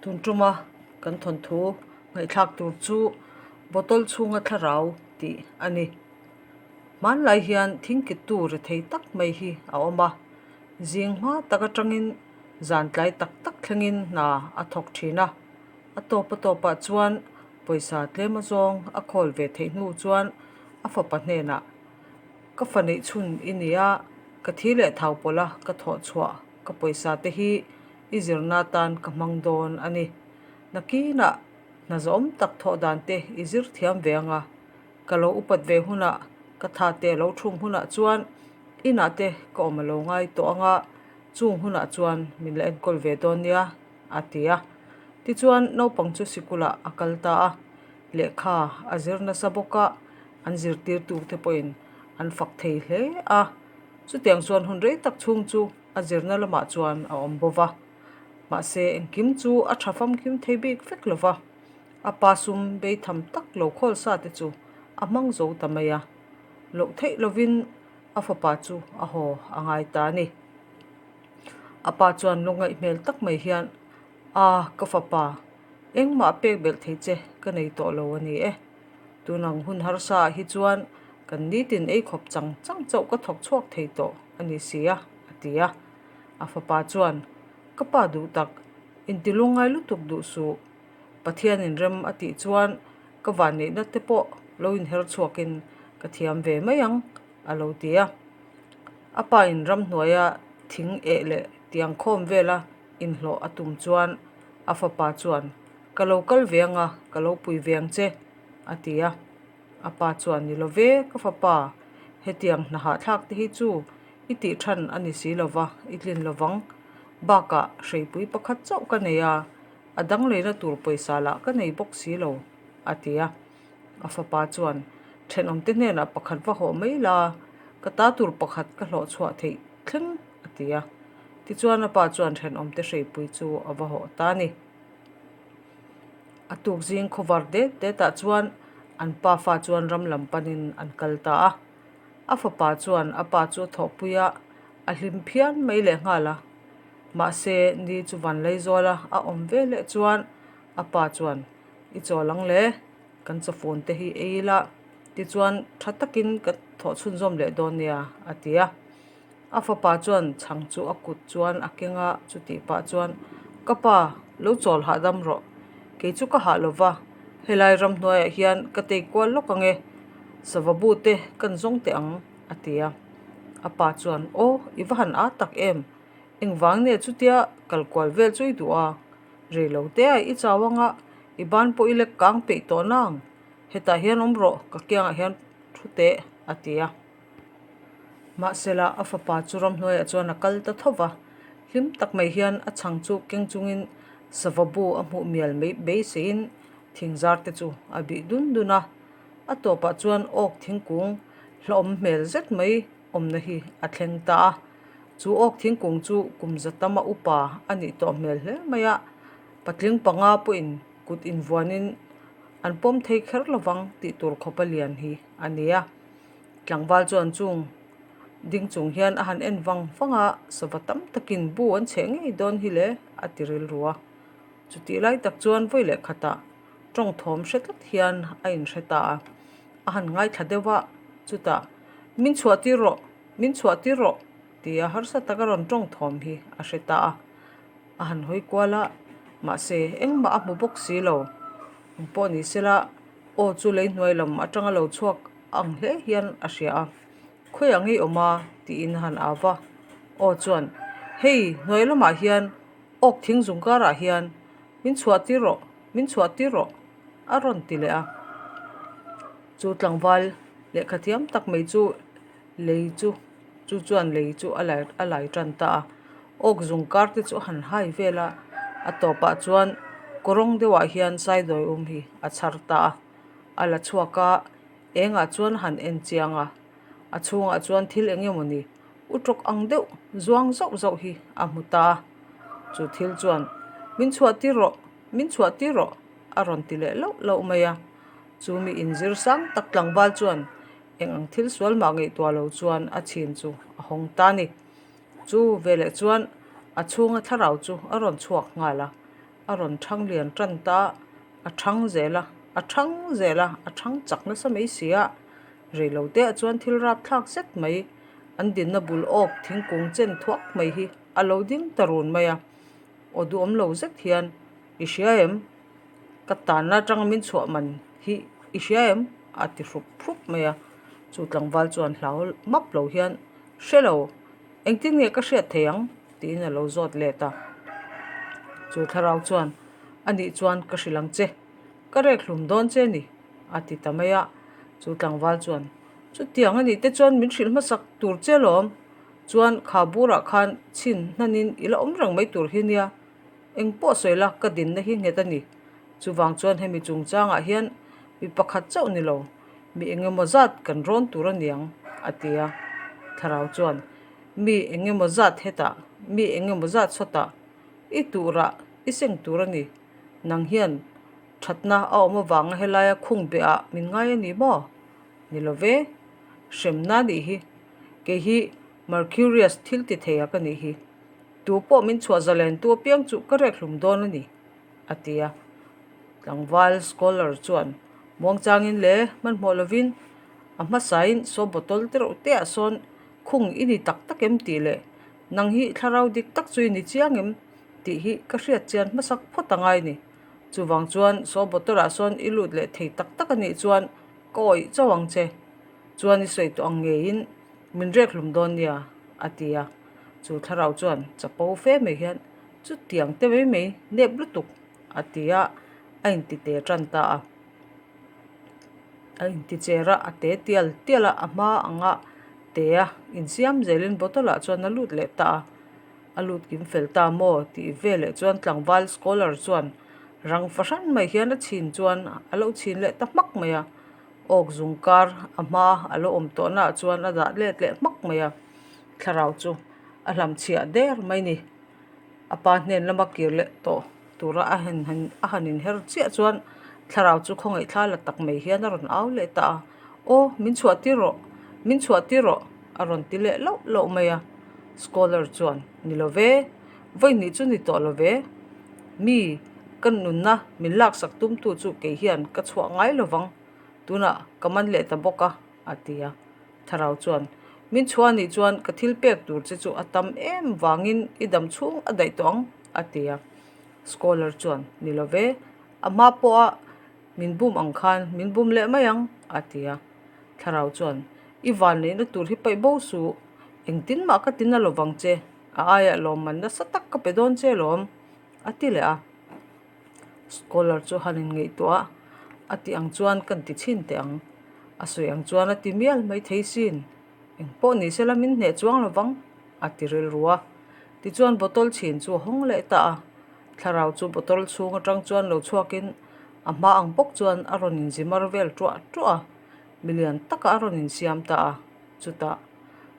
Tun tuma kan thawnthu ngaihthlak tur chu bottle chhunga thlarau tih a ni. Hmanlai hian thingkittu rethei tak mai hi a awm a, zing hma tak atangin zan tlai tak tak thlengin hna a thawk thin a, a tawp a tawpah chuan pawisa tlem azawng a khawl ve theih hnu chuan a fapa hnenah Ka fa neih chhun i nia, ka thi leh thau pawlh a ka thawh chhuah ka pawisa te hi i zirna atan ka hmang dawn a ni. Nakinah hna zawm tak thawh dan te i zir thiam ve ang a, ka lo upat ve hunah ka tha te a lo thum hunah chuan inah te ka awm a lo ngai tawh ang a, chung hunah chuan min la enkawl ve dawn nia, a ti a. Tichuan naupang chu sikulah a kal ta a, lehkha a zir nasa bawk a, an zirtirtu te pawhin an fak thei hle a, chutiang chuan hun rei tak chhung chu a zirna lamah chuan a awm bo va. Mahse engkim chu a tha famkim thei bik vek lo va, a pa sum bei tham tak lo khawl sa te chu a hmang zo ta mai a, loh theih lovin a fapa chu a haw a ngai ta a ni. A pa chuan lungngaih hmel tak mai hian, A, ka fapa, engmah pek belh thei che ka nei tawh lo a ni e. Tunang hun harsa ah hi chuan kan nitin ei khawp chang chang chauh ka thawk chhuak thei tawh a ni si a, a ti a. A fapa chuan, Ka pa duh tak, inti lungngai lutuk duh suh. Pathianin rem a tih chuan ka vanneihna te pawh lo inher chhuakin ka thiam ve mai ang, a lo ti a. A pa in ramhnuaia thing eh leh tiang khawm vela inhlawh a tum chuan a fapa chuan, Ka lo kal ve ang a, ka lo pui ve ang che, a ti a. A pa chuan, Ni lo ve, ka fapa, hetiang hna hahthlak te hi chu i tih than a ni si lo va, i tlin lo vang. Bakah hreipui pakhat chauh ka nei a, a dang leina tur pawisa lah ka nei bawk si lo, a ti a. A fapa chuan, Thenawmte hnenah pakhat va hawh mai la, ka ta tur pakhat ka hlawh chhuah theih thleng, a ti a. Tichuan a pa chuan thenawmte hreipui chu a va hawh ta a ni. A tuk zing khawvar det det ah chuan an pa fa chuan ram lam panin an kal ta a. A fapa chuan a pa chu a thawhpui a, a hlim phian mai leh nghal a. Mahse ni chu van Laizuala a awm ve leh chuan a pa chuan I chawl ang le, kan chawfun te hi ei ila tichuan tha takin ka thawh chhunzawm leh dawn nia a ti a. A fapa chuan chhang chu a kut chuan a keng a, chutih pah chuan, Ka pa, lo chawl hahdam rawh. Kei chu ka hah lo va, helai ramhnuaiah hian ka tei kual lawk ang e. Sava bu te kan zawng teh ang, a ti a. A pa chuan, Aw, i va han â tak em? Engvang nge chutia kal kual vel chu i duh a? Rei lo te a, i chau ang a, i ban pawh i lek kang peih tawh nang. Hetah hian awm rawh, ka kiangah hian thu teh, a ti a. Mahsela a fapa chu ramhnuaiah chuan a kal ta tho va, hlim tak mai hian a chhang chu keng chungin sava bu a hmuh mial mai beiseiin thingzar te chu a bih dun dun a. A tawpah chuan awk thingkung hlauhawm hmel zet mai awmna hi a thleng ta a. Chu awk thingkung chu kum za tama upa a nih tawh hmel hle mai a, patling panga pawhin kut invuanin an pawm thei kher lovang tih tur khawpa lian hi a ni a. Tlangval chuan chung ding chung hian a han en vang vang a, sava tam takin bu an chheh ngei dawn hi le a ti rilru a. Chutih lai tak chuan vawi leh khatah tawng thawm hre tlat hian a inhre ta a, a han ngaithla deuh a, chutah Min chhuah tir rawh, min chhuah tir rawh tia harsa taka rawn tawng thawm hi a hre ta a. A han hawi kual a, mahse engmah a hmu bawk si lo. Engpawh ni sela aw chu lei hnuai lam atanga lo chhuak ang hle hian a hria a, Khawiah ngei awm a? tiin a han au va. Aw chuan, Hei, hnuai lamah hian awk thing zung karah hian min chhuah tir rawh, min chhuah tir rawh a rawn ti leh a. Chu tlangval lehkha thiam tak mai chu lei chu chu chuan lei chu a lai a lai tan ta a. Awk zung kar te chu a han hai vel a, a tawpah chuan kawrawng deuhah hian saidawi um hi a chhar ta a. A la chhuak a, engah chuan a han en chiang a, a chhungah chuan thil eng emawni u tawk ang deuh zuang zauh zauh hi a hmu ta a, chu thil chuan min chhuah tir rawh, min chhuah tir rawh a rawn ti leh lauh lauh mai a, chu mi inzir sang tak tlangval chuan eng ang thil sual mah ngaihtuah lo chuan a chhin chu a hawng ta a ni. Chu veleh chuan a chhunga thlarau chu a rawn chhuak nghal a. A rawn ṭhang lian ṭan ta a, a ṭhang zel a, a ṭhang zel a, a ṭhang chak nasa mai si a. Rei lo te ah chuan thil rapthlak zet mai, an dinna bul awk thingkung chen thuak mai hi a lo ding ta run mai a. Aw duhawm lo zet hian, I hria em? Ka tanna atanga min chhuah man hi i hria em? a ti hrup hrup mai a. Chu tlangval chuan hlau map lo hian, Hre lo, engtin nge ka hriat thei ang? tiin a lo zawt let a. Chu thlarau chuan, A nih chuan ka hrilh ang che, ka rek hlum dawn che ni, a ti ta mai a. Chu tlangval chuan, Chutiang a nih te chuan min hrilh hmasak tur che lawm, chuan kha burah khan chhin hnanin i la awm reng mai tur hi nia, Eng pawh sawi la, ka dinna hi nghet a ni. Chuvang chuan hemi chungchangah hian mi pakhat chauh ni lo, mi eng emaw zat kan rawn tur a niang, a ti a. Thlarau chuan, Mi eng emaw zat hetah, mi eng emaw zat sawtah, i turah i seng tur a ni. Nang hian thatna a awm avanga helaia khung behah min ngai a ni maw? Ni lo ve, hremna nih hi. Kei hi Mercurius thil ti thei a ka nih hi. Tu pawh min chhuah zalen tu apiang chu ka rek hlum dawn a ni, a ti a. Tlangval scholar chuan muangchangin leh hmanhmawh lovin a hmasain saw bottle te reuh te ah sawn khung i ni tak tak em tih leh nang hi thlarau dik tak chu i ni chiang em tih hi ka hriat chian hmasak phawt a ngai ni. Chuvang chuan saw bottle ah sawn i lut leh thei tak tak a nih chuan ka awih chauh ang che. Chuan i sawi tawh ang ngeiin min rek hlum dawn nia, a ti a. Chu thlarau chuan chapo fe mai hian, Chutiang te mai mai nep lutuk, a ti a, a inti te tan ta a. A inti cher a, a te tial tial a, a hma anga te a insiam zelin bottle ah chuan a lut leh ta a. A lut kim fel ta maw tih veleh chuan tlangval scholar chuan rang fahran mai hian a chhin chuan a lo chhin leh ta hmak mai a. Awk zung kar a hma a lo awm tawh naah chuan a dah let leh hmak mai a, thlarau chu a hlamchhiah der mai ni. A pa hnen lama kir leh tawh tura a han han a han inher chiah chuan thlarau chu khawngaih thla la tak mai hian a rawn au leh ta a, Aw min chhuah tir rawh, min chhuah tir rawh a rawn ti leh lauh lauh mai a. Scholar chuan, Ni lo ve, vawi hnih chu ni tawh lo ve, mi ka nunna min laksak tumtu chu kei hian ka chhuah ngai lo vang, tunah ka man leh ta bawk a, a ti a. Thlarau chuan, Min chhuah anih chuan ka thil pek tur che chu a tam em vangin i dam chhung a daih tawh ang, a ti a. Scholar chuan, Ni lo ve, a hma pawha min bum ang khan min bum leh mai ang, a ti a. Thlarau chuan, I vanneihna tur hi paih bo suh, engtin mah ka ti na lovang che, a aiah lawmman nasa tak ka pe dawn che lawm, a ti leh a. Scholar chu han in ngaihtuah a, a tih ang chuan kan ti chhin teh ang. A sawi ang chuan a ti mial mai thei sin. Eng pawh ni sela min hneh chuang lo vang, a ti rilru a. Tichuan bottle chhin chu a hawng leh ta a. Thlarau chu bottle chhung atang chuan lo chhuakin a hma ang bawk chuan a rawn inzimar vel tuah tuah a, milian takah a rawn insiam ta a. Chutah,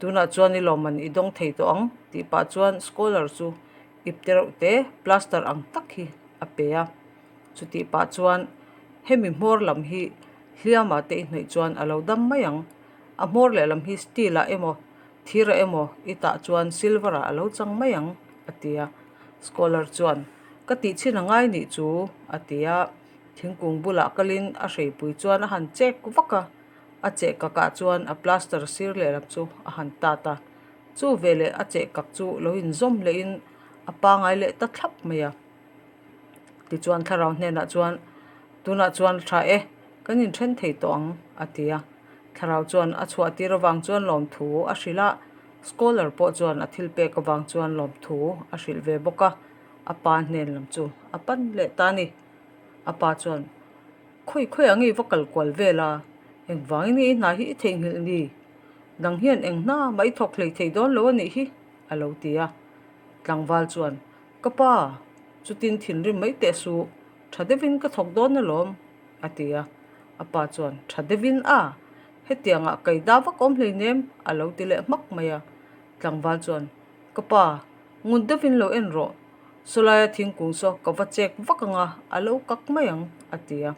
Tunah chuan i lawmman i dawng thei tawh ang, tih pah chuan scholar chu ip te reuh te plaster ang tak hi a pe a. Chutih pah chuan hemi hmawr lam hi hliamah te i hnawih chuan a lo dam mai ang. A hmawr lehlam hi steel ah emaw thir ah emaw i tah chuan silver ah a lo chang mai ang a ti a. Scholar chuan ka tih chhin a ngai nih chu a ti a. Thingkung bulah kalin a hreipui chuan a han chek vak a. A cheh kakah chuan a plaster sir lehlam chu a han tat a. Chu veleh a cheh kak chu lo inzawm lehin a pangai leh ta thlap mai a. Tichuan thlarau hnenah chuan, Tunah chuan tha e, kan inthen thei tawh ang, a ti a. Thlarau chuan a chhuah tir avang chuan lawmthu a hrilh a, scholar pawh chuan a thil pek avang chuan lawmthu a hrilh ve bawk a, a pa hnen lam chu a pan leh ta a ni. A pa chuan, Khawi khawi ang i va kal kual vel a, engvangin nge i hna hi i theihnghilh ni? Dang hian eng hna mah i thawk hlei thei dawn lo a nih hi, a lo ti a. Tlangval chuan, Ka pa, chutin thinrim mai teh suh, tha deuhin ka thawk dawn alawm, a ti a. A pa chuan, Tha deuhin a, hetiangah kai da vak awm hleinem, a lo ti leh hmak mai a. Tlangval chuan, Ka pa, ngun deuhin lo en rawh, sawlaia thingkung saw ka va chek vak ang a, a lo kak mai ang, a ti a.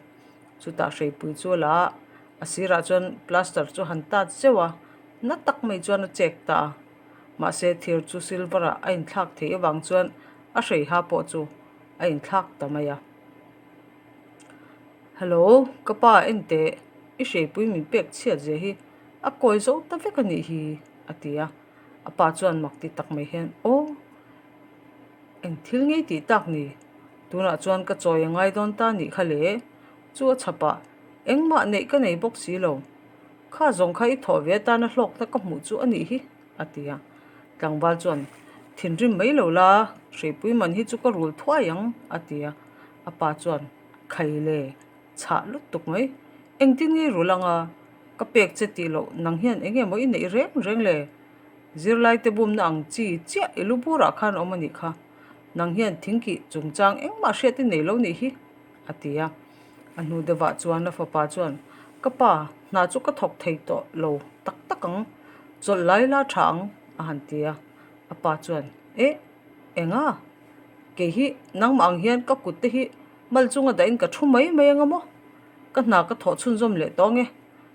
Chutah hreipui chu a la a. A sirah chuan plaster chu han tat zeuh a, na tak mai chuan a chek ta a. Mahse thir chu silver ah a inthlak theih avang chuan a hreiha pawh chu A inthlak ta mai a. Hello, ka pa en teh, i hreipui min pek chhiat zia hi a kawi zo ta vek a nih hi, a ti a. A pa chuan mak ti tak mai hian, Aw, eng thil ngei tih tak ni? Tunah chuan ka chawi a ngai dawn ta nih kha le, chu a chhapah engmah neih ka nei bawk si lo. Kha zawng kha i thawh ve atana hlawkna ka hmuh chu a nih hi, a ti a. Tlangval chuan, Thinrim mai lo la, hreipui man hi chu ka rul thuai ang, a ti a. A pa chuan, Khai le, chhah lutuk mai. Engtin nge i rul anga? Ka pek che tih loh nang hian eng nge maw i neih reng reng le? Zirlaite bumna ang chi chiah i lu burah khan awm a nih kha. Nang hian thingkih chungchang engmah hriat i nei lo nih hi, a ti a. A hnu deuhah chuan a fapa chuan, Ka pa, hna chu ka thawk thei tawh lo tak tak ang, chawlh lai la tha ang, a han ti a. A pa chuan, Eh, enga? Kei hi nangmah ang hian ka kut te hi mal chunga dahin ka thu mai mai anga maw? Ka hna ka thawh chhunzawm leh tawng e,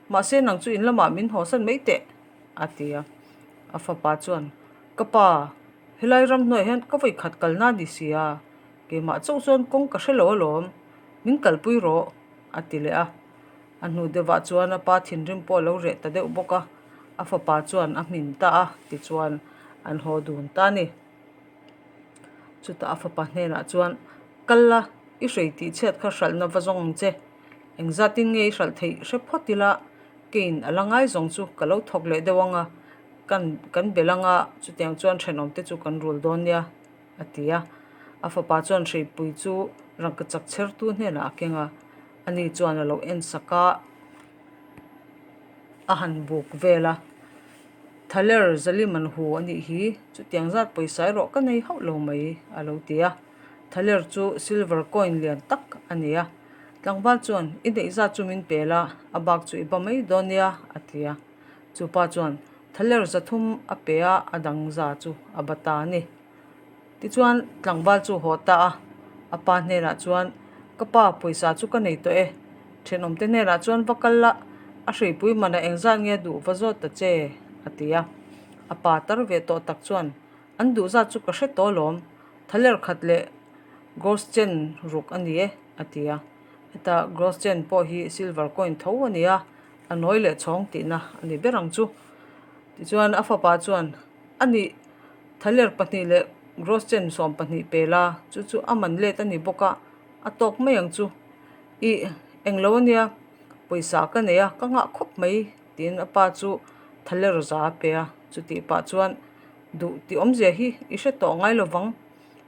mahse nang chu in lamah min hawsan mai teh, a ti a. A fapa chuan, Ka pa, helai ramhnuaiah hian ka vawi khat kalna a ni si a, keimah chauh chuan kawng ka hre lo alawm, min kalpui rawh, a ti leh a. A hnu deuhah chuan a pa thinrim pawh a lo reh ta deuh bawk a, a fapa chuan a hmin ta a, tichuan an haw dun ta a ni. Chutah a fapa hnenah chuan, Kal la, i hrei tih chhiat kha hralhna va zawng ang che. Engzatin nge i hralh theih hre phawt ila, keiin a la ngai zawng chu ka lo thawk leh deuh ang a, kan kan belh ang a, chutiang chuan thenawmte chu kan rul dawn nia, a ti a. A fapa chuan hreipui chu rangkachak chhertu hnenah a keng a, ani chuan a lo en sak a. A han buk vel a, Thaler Zalim an hu a nih hi, chutiang zat pawisa erawh ka nei hauh lo mai, a lo ti a. Thaler chu silver coin lian tak a ni a. Tlangval chuan, I neih zat chu min pe la, a bak chu i ba mai dawn nia, a ti a. Chupa chuan Thaler 300 a pe a, a dang za chu a ba ta a ni. Tichuan, tlangval chu haw ta a, a pa hnenah chuan, Ka pa, pawisa chu ka nei tawh e. Thenawmte hnenah chuan va kal la, a hreipui manah engzat nge a duh va zawt ta che, a ti a. A pa tar ve tawh tak chuan, An duh zat chu ka hre tawh alawm, thaler khat leh gross chen ruk a ni e, a ti a. Heta gross chen pawh hi silver coin tho a ni a, a nawi leh chhawng tihna a ni ber ang chu. Tichuan, a fapa chuan, A nih, Thaler pahnih leh gross chen 12 pe la, chu chu a man let a ni bawk a, a tawk mai ang chu. Ih, englo a nia, pawisa ka nei a, ka nghah khawp mai, tiin a pa chu thaler za a pe a. Chutih pah chuan, Duh tih awmzia hi i hre tawh ngai lo vang,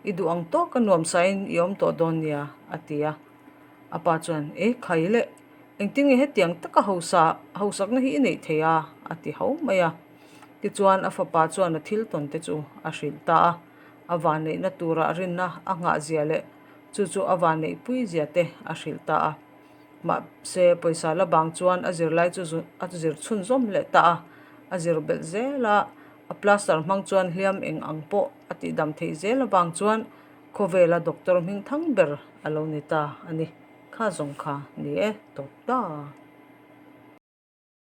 i duh ang tawk a nuam sain i awm tawh dawn nia, a ti a. A pa chuan, E khai leh, engtin nge hetiang taka hausa, hausakna hi i neih thei a? a ti ho mai a. Tichuan a fapa chuan a thil tawn te chu a hrilh ta a, a vanneihna tura rinna a nghah zia leh chu chu a vanneihpui zia te a hrilh ta a. Mahse pawisa la bang chuan a zirlai chu a zir chhunzawm leh ta a, a zir belh zel a, a plaster hmang chuan hliam eng ang pawh a tihdam theih zel avang chuan khawvela doctor hming thang ber a lo ni ta a ni. Kha zawng kha ni e, tawp ta.